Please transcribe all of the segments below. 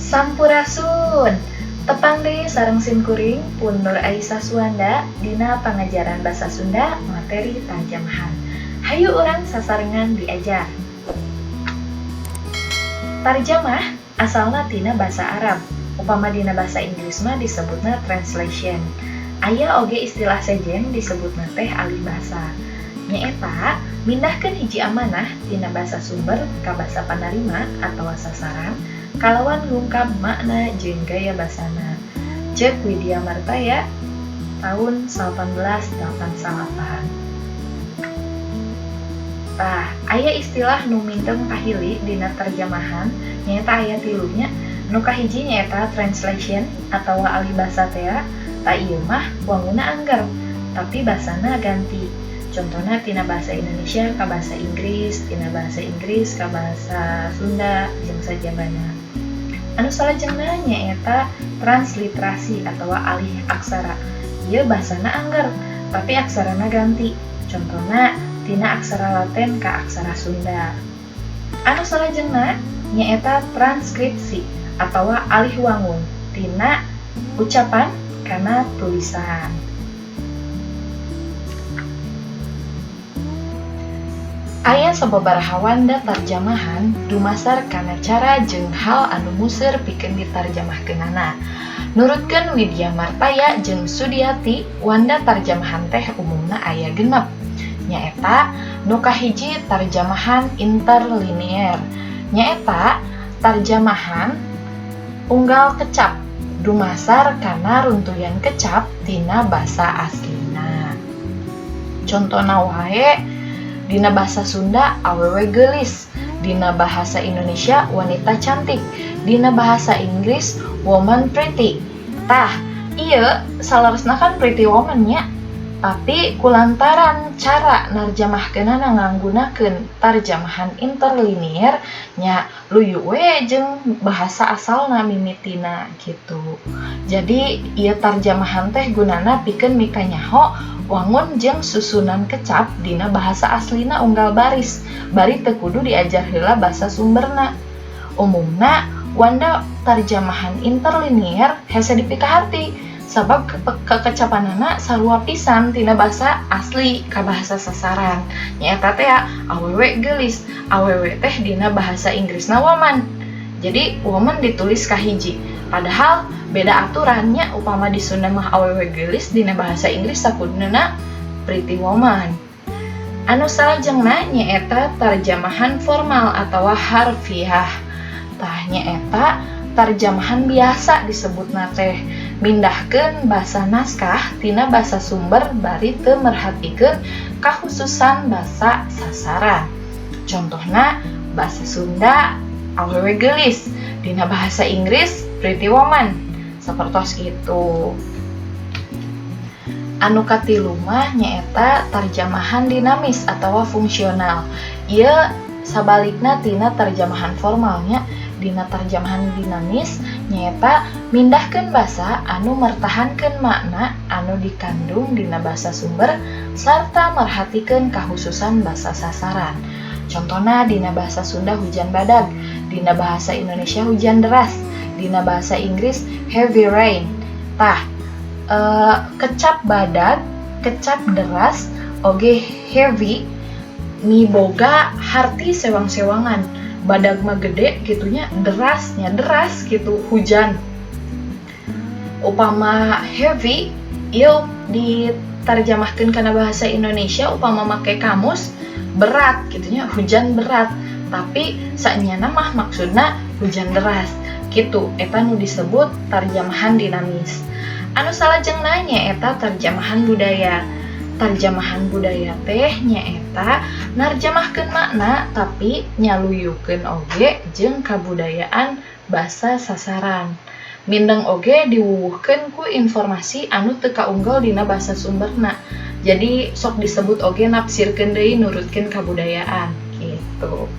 Sampurasun. Tepang deui sareng simkuring Pun Nur Aisyah Suwanda dina pangajaran basa Sunda materi tarjamahan. Hayu urang sasarengan diajar. Tarjamah asalna tina basa Arab. Upama dina basa Inggris mah disebutna translation. Aya oge istilah sejen disebutna teh alih basa. Nyaeta mindahkeun hiji amanah tina basa sumber ka basa panarima atawa sasaran kalawan ngungkap makna jeung gaya basana. Ceuk Widya Martaya tahun 1888. Tah, aya istilah nu mingkem kahili dina terjemahan, nyaeta aya tilu nya. Nu kahiji nyaeta translation atawa alih basa tea. Tah, ieu mah wanguna angger, tapi basana ganti. Contohna tina bahasa Indonesia ka bahasa Inggris, tina bahasa Inggris ka bahasa Sunda, jeung sajabana. Anu salajengna nyaeta transliterasi atawa alih aksara. Ieu basana angger, tapi aksarana ganti. Contohna tina aksara Latin ka aksara Sunda. Anu salajengna nyaeta transkripsi atawa alih wangun tina ucapan kana tulisan. Aya sababaraha wanda tarjamahan dumasar kana cara jeung hal anu museur pikeun ditarjamahkeunana. Nurutkeun Widya Martaya jeung Sudiati, wanda tarjamahan teh umumna aya 6. Nyaeta nu kahiji tarjamahan interlinear. Nyaeta tarjamahan unggal kecap dumasar kana runtuyan kecap tina basa aslina. Contona wae dina bahasa Sunda awewe geulis, dina bahasa Indonesia wanita cantik, dina bahasa Inggris woman pretty. Tah, ieu saleresna kan pretty woman nya. Tapi kulantaran cara narjamahkeunana nganggunakeun tarjamahan interlinear nya, luyu we jeung bahasa asalna mimitina gitu. Jadi ieu tarjamahan teh gunana pikeun mikanyaho wangun jeung susunan kecap dina bahasa aslina unggal baris, bari teu kudu diajar heula basa sumberna. Umumna wanda tarjamahan interlinear hese dipikaharti sabab kekecapanana sarua pisan tina bahasa asli ka bahasa sasaran. Nyaeta teh awewe geulis, awewe teh dina bahasa Inggrisna woman. Jadi woman ditulis kahiji. Padahal beda aturannya, upama di Sunda mah awewe geulis, dina bahasa Inggris sakuduna pretty woman. Anu salajengna nyaeta tarjamahan formal atau harfiah. Tah, nyaeta tarjamahan biasa disebutna teh, mindahkeun basa naskah tina basa sumber bari teu merhatikeun kakhususan basa sasaran. Contohna bahasa Sunda awewe geulis, dina bahasa Inggris pretty woman. Sapertos gitu. Anu katilu mah nyaeta tarjamahan dinamis atau fungsional. Ieu sabalikna tina tarjamahan formalnya. Dina tarjamahan dinamis nyaeta mindahkeun basa anu mertahankeun makna anu dikandung dina basa sumber sarta merhatikeun kakhususan basa sasaran. Contohna dina bahasa Sunda hujan badag, dina bahasa Indonesia hujan deras, dina bahasa Inggris heavy rain. Tah, kecap badag, kecap deras, oge heavy miboga harti sewang-sewangan. Badag mah gede gitunya, derasnya deras gitu, hujan. Upama heavy ieu diterjemahkan kana bahasa Indonesia, upama make kamus berat gitunya, hujan berat, tapi saenyana mah maksudna hujan deras gitu. Eta nu disebut terjemahan dinamis. Anu salajengna nyaeta terjemahan budaya. Terjemahan budaya teh nyaeta narjamahkeun makna tapi nyaluyukeun oge jeung kabudayaan basa sasaran. Mindeng oge diwuwuhkeun ku informasi anu teu kaunggel dina basa sumberna. Jadi sok disebut oge nafsirkeun deui nurutkeun kabudayaan gitu.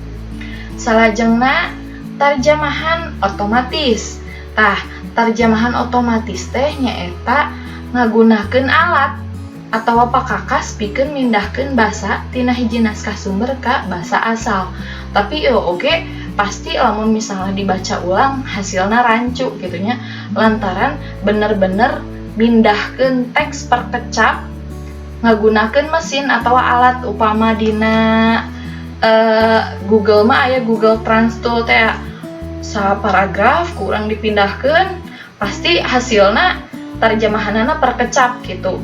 Salajengna tarjamahan otomatis. Tah, tarjamahan otomatis teh nyaeta ngagunakeun alat atau pakakas pikeun mindahkeun basa tina hiji naskah sumber ka basa asal. Tapi ieu oge Pasti lamun misalnya dibaca ulang hasilnya rancu gitu nya, lantaran bener-bener mindahkeun teks per kecap ngagunakeun mesin atau alat. Upama dina Google mah aya Google Translate teh, sa paragraf ku urang dipindahkeun, pasti hasilna terjemahanana per kecap gitu,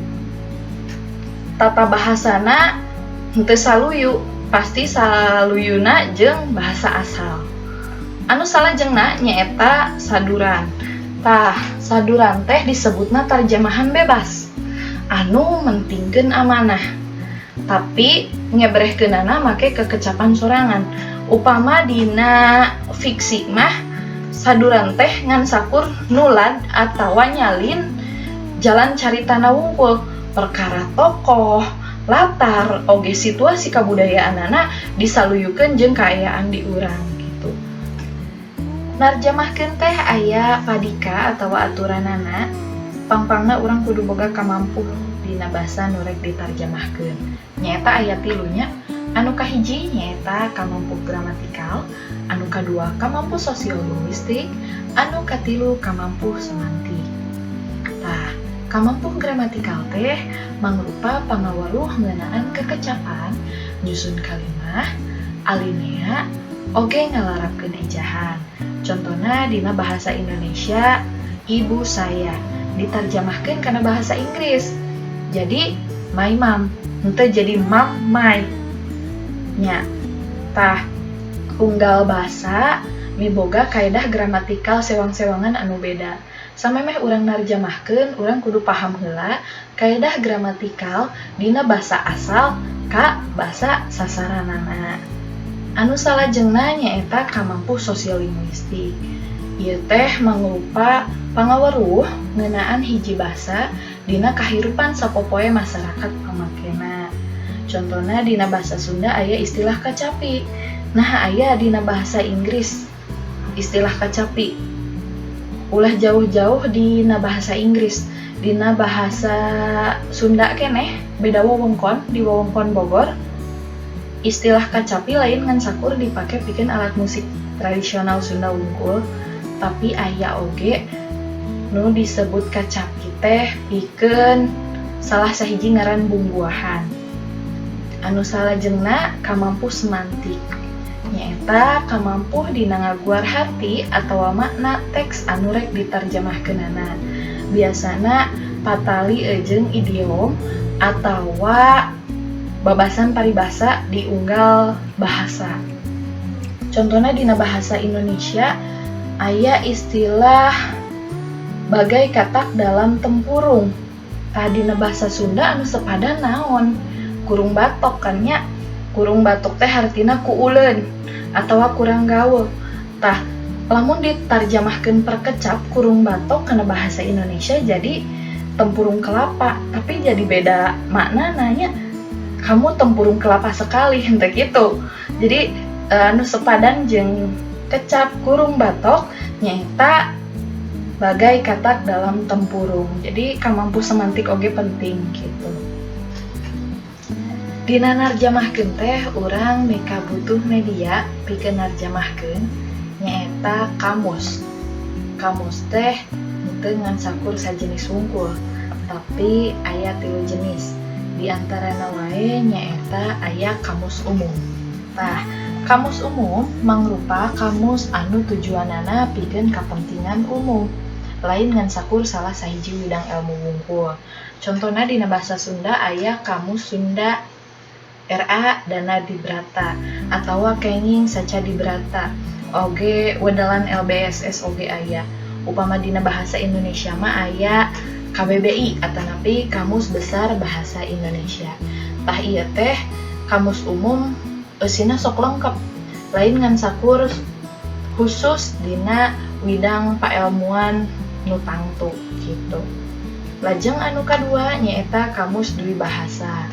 tata bahasana henteu saluyu, pasti saluyuna jeung bahasa asal. Anu salajengna nyaeta saduran. Tah, saduran teh disebutna terjemahan bebas anu mentingkeun amanah tapi ngebrehkeunana make kekecapan sorangan. Upama dina fiksi mah, saduran teh ngan sakur nulad atawa nyalin jalan caritana wungkul. Perkara tokoh, latar, oge situasi kabudayaanana disaluyukeun jeung kaayaan di urang gitu. Narjamahkeun teh aya padika atawa aturanana. Pangpangna urang kudu boga kamampuh dina basa nu rek ditarjamahkeun. Nyaeta aya tilu nya. Anu kahiji nyaeta kamampuh gramatikal, anu kadua kamampuh sosiolinguistik, anu katilu kamampuh semantik. Tah, kamampuh gramatikal teh mangrupa pangaweruh ngeunaan kekecapan, nyusun kalimah, alinea, oge ngalarapkeun ejahan. Contohna dina bahasa Indonesia, "ibu saya" ditarjamahkeun kana bahasa Inggris jadi "my mom", henteu jadi "mom my" nya. Tah, unggal basa miboga kaedah gramatikal sewang-sewangan anu beda. Samemeh urang narjamahkeun, urang kudu paham heula kaedah gramatikal dina basa asal ka basa sasaranana. Anu salajengna nyaeta kamampuh sosiolinguistik. Ieu teh mangrupa pangaweruh ngeunaan hiji basa dina kahirupan sapopoe masyarakat pamakena. Contona dina bahasa Sunda aya istilah kacapi. Nah, aya dina bahasa Inggris istilah kacapi? Ulah jauh-jauh dina bahasa Inggris, dina bahasa Sunda keneh, beda wewengkon. Di wewengkon Bogor, istilah kacapi lain ngan sakur dipake pikeun alat musik tradisional Sunda wungkul, tapi aya oge nu disebut kacapi teh pikeun salah sahiji ngaran bumbuahan. Anu salajengna kamampuh semantik, nyaeta kamampuh dina ngaguar harti atawa makna teks anu rek ditarjamahkeunana. Biasana patali jeung idiom atawa babasan paribasa di unggal bahasa. Contohna dina bahasa Indonesia aya istilah "bagai katak dalam tempurung". Tah, dina bahasa Sunda anu sepadan naon? Kurung batok kan nya. Kurung batok teh hartina kuuleun atawa kurang gaul. Tah, lamun ditarjamahkeun per kecap kurung batok kana bahasa Indonesia jadi tempurung kelapa, tapi jadi beda makna nanya, "Kamu tempurung kelapa sekali," henteu kitu. Jadi anu sepadan jeung kecap kurung batok nyaeta bagai katak dalam tempurung. Jadi kamampuh semantik oge penting gitu. Dina narjamahkeun teh urang mika butuh media pikeun narjamahkeun, nyaeta kamus. Kamus teh henteu ngan sakur sajenis wungkul, tapi aya tilu jenis. Di antarana wae nyaeta aya kamus umum. Tah, kamus umum mangrupa kamus anu tujuanana pikeun kapentingan umum, lain ngan sakur salah sahiji widang ilmu wungkul. Contona dina bahasa Sunda aya Kamus Sunda R.A. Danadibrata atawa Kenging Secadibrata, oge wedelan LBSS oge aya. Upama dina bahasa Indonesia mah aya KBBI atanapi Kamus Besar Bahasa Indonesia. Tah, ieu teh kamus umum, eusina sok lengkap, lain ngan sakur khusus dina widang paelmuan nu tangtu gitu. Lajeng anu kadua nyaeta kamus dwi bahasa.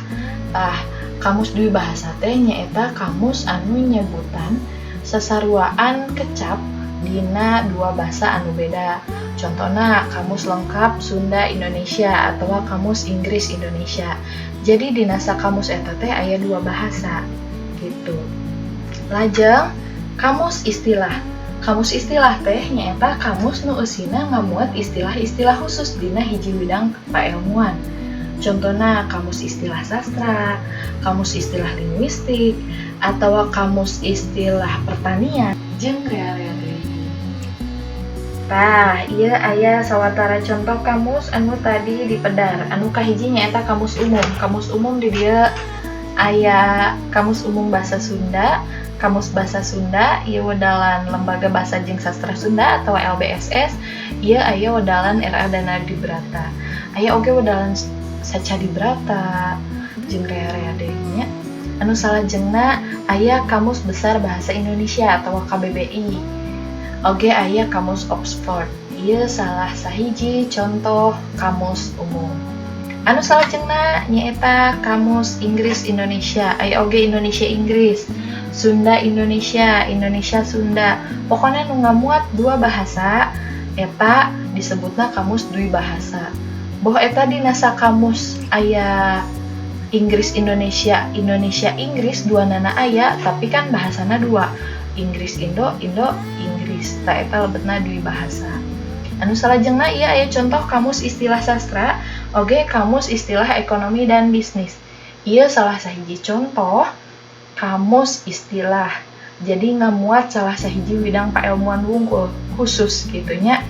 Tah, kamus dwi bahasa teh nyaeta kamus anu nyebutan sasaruaan kecap dina dua basa anu beda. Contona Kamus Lengkap Sunda Indonesia atawa Kamus Inggris Indonesia. Jadi dina sakamus eta teh aya dua bahasa gitu. Lajeng Kamus istilah. Kamus istilah teh nyaeta kamus nu eusina ngamuat istilah-istilah khusus dina hiji widang paelmuan. Contohna kamus istilah sastra, kamus istilah linguistik, atau kamus istilah pertanian jeung rea-rea deui. Tah, ieu aya sawatara contoh kamus anu tadi dipedar. Anu kahiji nyaeta kamus umum. Kamus umum di dieu aya Kamus Umum Bahasa Sunda, Kamus Bahasa Sunda, ieu wedalan Lembaga Bahasa jeung Sastra Sunda atau LBSS, ieu aya wedalan RA Danadibrata. Aya oge wedalan Sacadibrata jeung rea-rea deui nya. Anu salajengna aya Kamus Besar Bahasa Indonesia atau KBBI. Oge aya Kamus Oxford. Ieu salah sahiji contoh kamus umum. Anu salajengna nyaeta Kamus Inggris Indonesia, aya oge Indonesia Inggris, Sunda Indonesia, Indonesia Sunda. Pokona nu ngamuat dua bahasa eta disebutna kamus dwi bahasa. Boh eta dina sakamus aya Inggris Indonesia, Indonesia Inggris duanana aya, tapi kan bahasana dua. Inggris Indo, Indo Inggris. Tah eta lebetna dwi bahasa. Anu salajengna ieu aya contoh kamus istilah sastra, oge kamus istilah ekonomi dan bisnis. Ieu salah sahiji contoh kamus istilah. Jadi ngamuat salah sahiji widang paelmuan wungkul khusus gitu nya.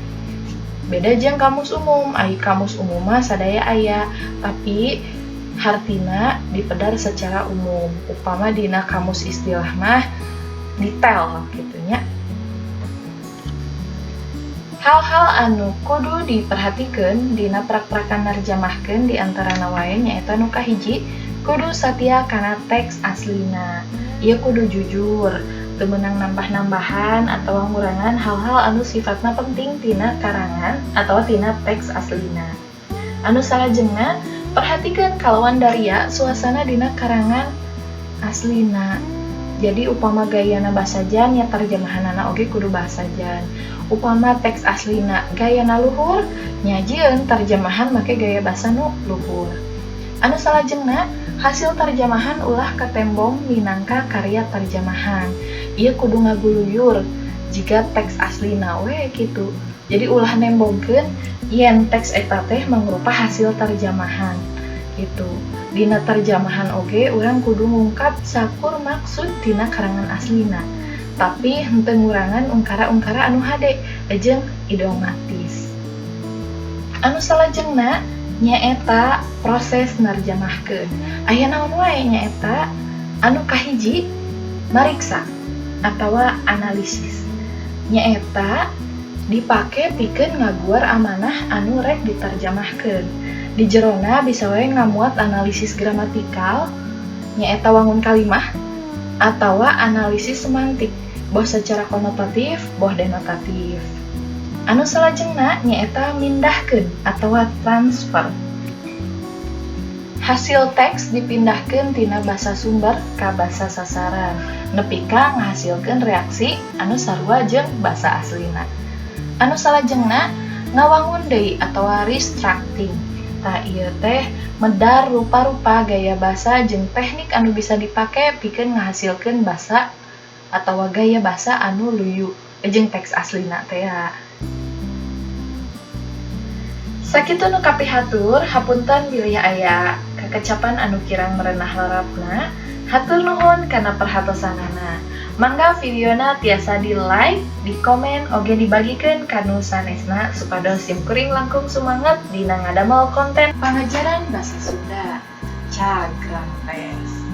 Beda jeung kamus umum, ai kamus umum mah sadaya aya, tapi hartina dipedar secara umum. Upama dina kamus istilah mah detail gitu nya. Hal-hal anu kudu diperhatikeun dina prak-prakan narjamahkeun di antarana wae nyaeta nu kahiji, kudu satia kana teks aslina. Ieu kudu jujur, teu meunang nambah-nambahan atawa ngurangan hal-hal anu sifatna penting tina karangan atawa tina teks aslina. Anu salajengna, perhatikeun kalawan daria suasana dina karangan aslina. Jadi upama gayana basajan nya terjemahanana oge kudu basajan. Upama teks aslina gayana luhur, nya jieun terjemahan make gaya basa nu luhur. Anu salajengna, hasil terjemahan ulah katembong minangka karya terjemahan. Ieu kudu ngaguluyur jiga teks aslina we kitu. Jadi ulah nembongkeun yen teks eta teh mangrupa hasil terjemahan gitu. Dina terjemahan oge urang kudu ngungkap sakur maksud tina karangan aslina. Tapi henteu ngurangan ungkara-ungkara anu hade jeung idiomatis. Anu salajengna nyaeta proses narjamahkeun. Aya naon wae nyaeta anu kahiji mariksa atawa analisis. Nyaeta dipake pikeun ngaguar amanah anu rek diterjemahkeun. Di jerona bisa wae ngamuat analisis gramatikal nyaeta wangun kalimah atawa analisis semantik boh secara konotatif boh denotatif. Anu salajengna nyaeta mindahkeun atawa transfer. Hasil teks dipindahkeun tina basa sumber ka basa sasaran nepi ka ngahasilkeun reaksi anu sarua jeung basa aslina. Anu salajengna ngawangun deui atawa restructuring. Tah ieu teh medar rupa-rupa gaya basa jeung teknik anu bisa dipake pikeun ngahasilkeun basa atawa gaya basa anu luyu jeung teks aslina teh. Sakitu nu kapihatur, hapunten bilih aya kakecapan anu kirang merenah larapna. Hatur nuhun kana perhatosanana. Mangga videona tiasa di like, di komen, oge dibagikeun ka nu sanesna supados sim kuring langkung sumanget dina ngadamel konten pangajaran basa Sunda. Cagram tes.